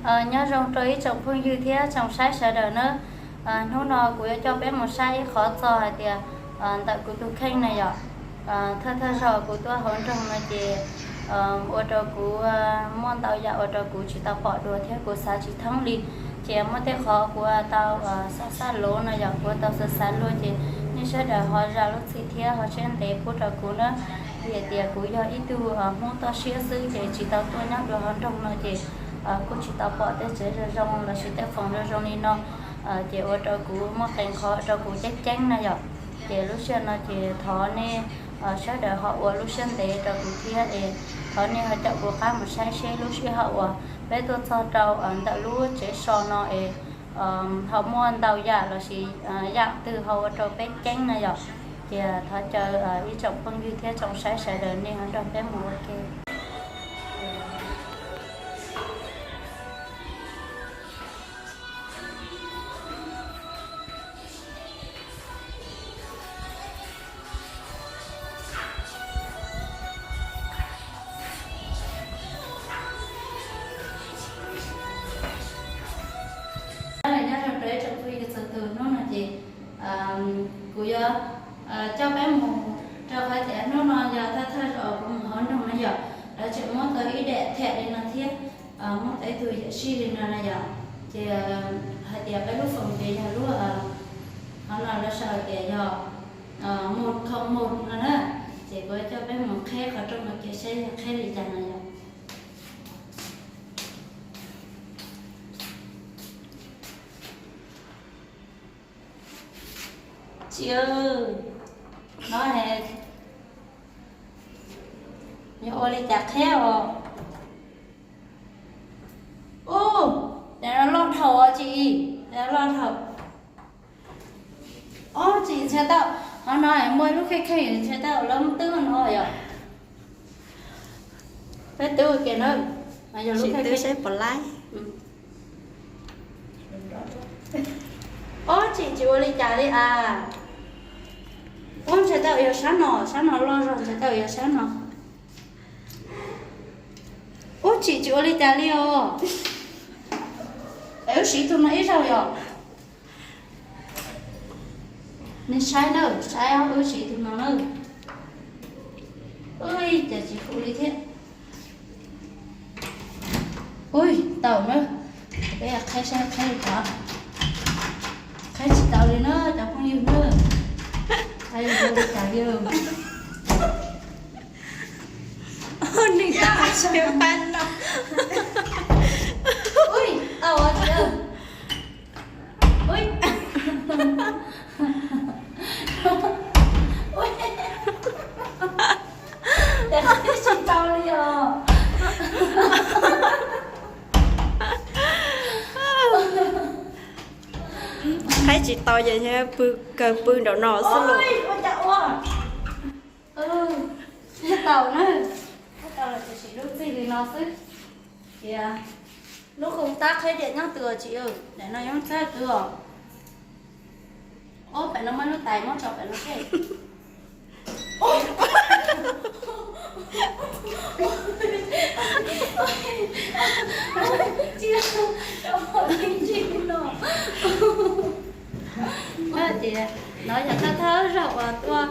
Nyob zoo rau ib tsoom phooj ywg thiab tsoom saib sawv daws nawb. Hnub no kuv yuav coj peb mus saib ib qhov txog hais tias ntawm kuv tus kheej na yom. Thawj thawj zaug kuv tuaj hauv nroog no ces ua rau kuv muaj ntau yam ua rau kuv tsis tau pom dua thiab kuv xav tsis thoob li. Ces muaj tej qhov kuv tau xav xav luv no yom, kuv tau xav xav luag ces nej sawv daws ho zam lub txim thiab ho siab ntev pub rau kuv na. Vim hais tias kuv yog ib tug Hmoob toj siab xwb ces tsis tau tuaj nyob dua hauv nroog no ces kuj tsis tau pom tej tsev zoo zoo lossis tej foos zoo zoo li no. Ces ua rau kuv muaj qee qhov rau kuv ceeb ceeb na yom. Ces lub sij hawm no ces thov nej sawv daws ho ua lub siab ntev rau kuv thiab es thov nej ho caum kuv qab mus saib seb lub sij hawm uas peb tuaj txog rau ntawm lub tsev so no es ho muaj ntau yam lossis yam twg ho ua rau peb ceeb na yom. Ces thov caw ib tsoom phooj ywg thiab tsoom saib sawv daws nej ho nrog peb mus ua ke. Nyob zoo rau ib tsoom phooj ywg txhua tus, hnub no ces kuv yuav coj peb mus rau qhov tias hnub no yog thawj thawj zaug kuv mus hauv nroog na yom, lawv tseem muab tau ib daim thiam li no thiab muab tau ib tug yawm sij li no na yom. Ces hais tias peb lub foos ces yog lub, qhov no lawv sau tias yog mus khoom mus no na. Ces kuv coj peb mus qheb qhov rooj no kiag seb yog qheb li cas no yom. Tsis, no yog ua li cas qheb os? Ub, daim no loj dhau os tsis, daim no loj dhau. Ob tsis, ntshai tau, qhov no muaj lub kheej kheej ntshai tau lawv muab twb no yom. Peb twb ua ke na, mas yog lub kheej kheej. Ob tsis, tsis ua li cas li as. Ub, ntshai tau yog sab no, sab no loj zog ntshai tau yog sab no. Ub tsis, tsis ua li cas li os. Es wb siv tus no ib zaug yom. Nej saib na, saib wb siv tus no na. Ub, cas tsis huv li thiab. Ub, tau na. Peb qheb saib qheb li cas. Qheb tsis tau li na cov phooj ywg na. Qheb li cas li. Nws tab qab no. Ub, tau os. Ub, tsis tau li os. Qheb tsis tau ces pw, kaw pw nraum no xwb los. Ua cas ua, tau na, tau los tiam sis lub txij li no xwb. Tias lub koom tab qheb tias nyob twg tsis, daim no nyob txaj twg os. Ob pem no muaj lub tais muab tso pem no seb. Ces no yog thawj thawj zaug uas tuaj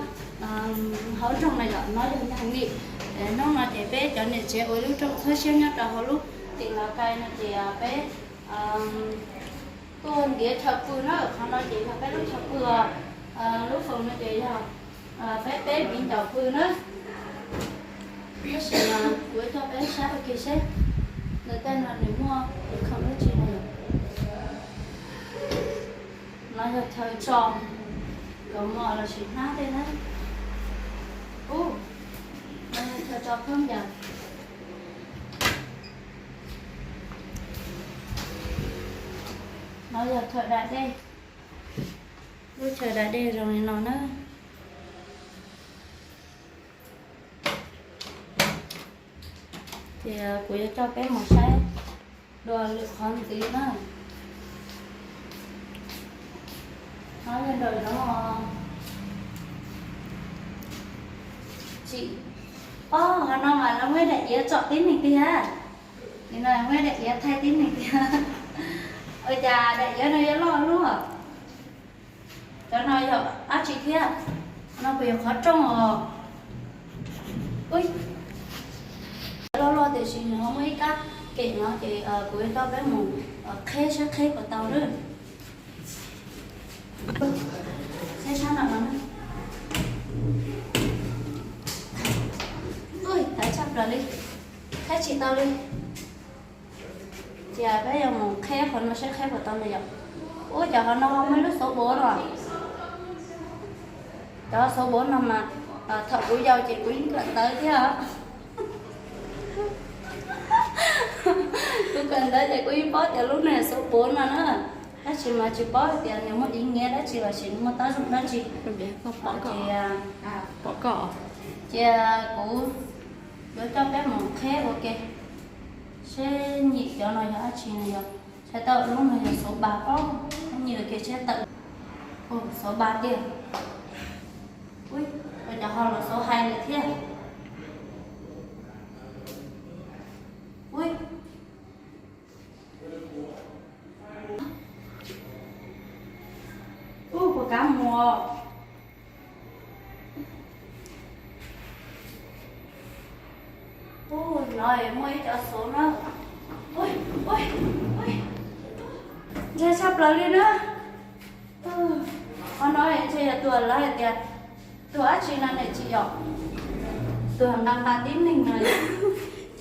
hauv nroog na yom, no yog Yaj Lis. Hnub no ces peb cov niam tsev ua lub rooj txhawb siab nyob rau hauv lub tim Laus Kais no ces peb tuaj ntiav chaw pw na, qhov no ces yog peb lub chaw pw os. Lub foos no ces yog peb peb viv ncaus pw na. Tab sis mas kuv coj peb saib ua ke seb ntawm tej no nws muaj ib khoom dab tsi no. No yog chaw tso kaus mom lossis hnab tej na. Ub, no yog chaw tso khaub ncaws. No yog chaw da dej. Lub chaw da dej zoo li no na. Ces kuv yuav coj peb mus saib dua lwm qhov ntxiv na. No yog nraum zoov. Tsis, ob, qhov no mas lawv muaj ib daim iav tsom tib neeg tiag. Nim no muaj daim iav thaij tib neeg tiag. Ua cas daim iav no yuav loj luaj? Cov no yog dab tsi thiab? No puas yog qhov rooj os? Ui, loj loj tiam sis nws ho muaj ib kab kem no ces kuv yuav coj peb mus qheb saib qheb puas tau lawm. Saib sab no no. Ui, tawv tshaj plaws li, qheb tsis tau li. Ces peb yuav mus qheb qhov no saib qheb puas tau na yom. Ub, cov qhov no muaj ib lub xauv bov no. Cov xauv bov no mas thaum kuv yau ces kuv yeej kawm ntawv thiab. Kuv kawm ntawv ces kuv yeej paub tias lub no yog xauv bov no na. Tab sis mas tsis paub tias nws muaj ib nyiab dab tsi los sis muaj tab zoo dab tsi. Ces, ces kuv yuav coj peb mus qheb ua ke seb nyim cov no yog dab tsi no yog. Tshaj tau lub no yog xauv bas pob, nyim ua ke seb tawm. Xauv bas tiag. Ua cas ho los xauv hais lawm thiab. Ui, ub, kuv kab muag. Ub, no muaj ib cov xauv na. Ntshai tshaj plaws li na. Qhov no ntshe yog tuag lawv hais tias tuag dab tsi no ne tsis yom. Tuag nqa nqa tib neeg no.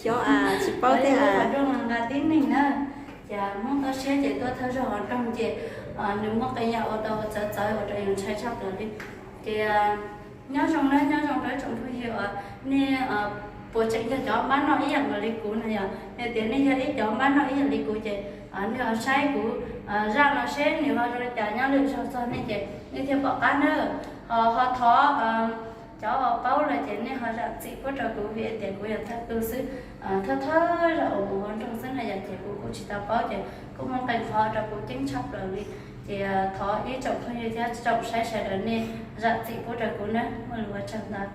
Xyov as, tsis paub thiab as. Nqa nqa tib neeg na. Ces Hmoob toj siab ces tuaj thawj zaug hauv nroog ces nws muaj qee yam ua rau txawv txawv ua rau yus ntshai tshaj plaws li. Ces nyob zoo na, nyob zoo rau tsoom phooj ywg uas nej puas tseem yog cov mab noj ib yam nkaus li kuv no yog. Yog tias nej yog ib cov mab noj ib yam li kuv ces nej ho saib kuv zaj no seb nws ho zoo li cas nyob lwm zaug txog nej ces nej thiaj pom qab na. Ho, ho thov cov paub lawm ces nej ho zam txim pub rau kuv vim tias kuv yog thawj tug xwb. Thawj thawj zaug uas kuv ua nroog xwb na yom, ces kuv kuj tsis tau paub ces kuj muaj qee qhov rau kuv ceeb tshaj plaws li. Ces thov ib tsoom phooj ywg thiab tsoom saib sawv daws nej zam txim pub rau kuv na, muaj lus ua tsaug ntau.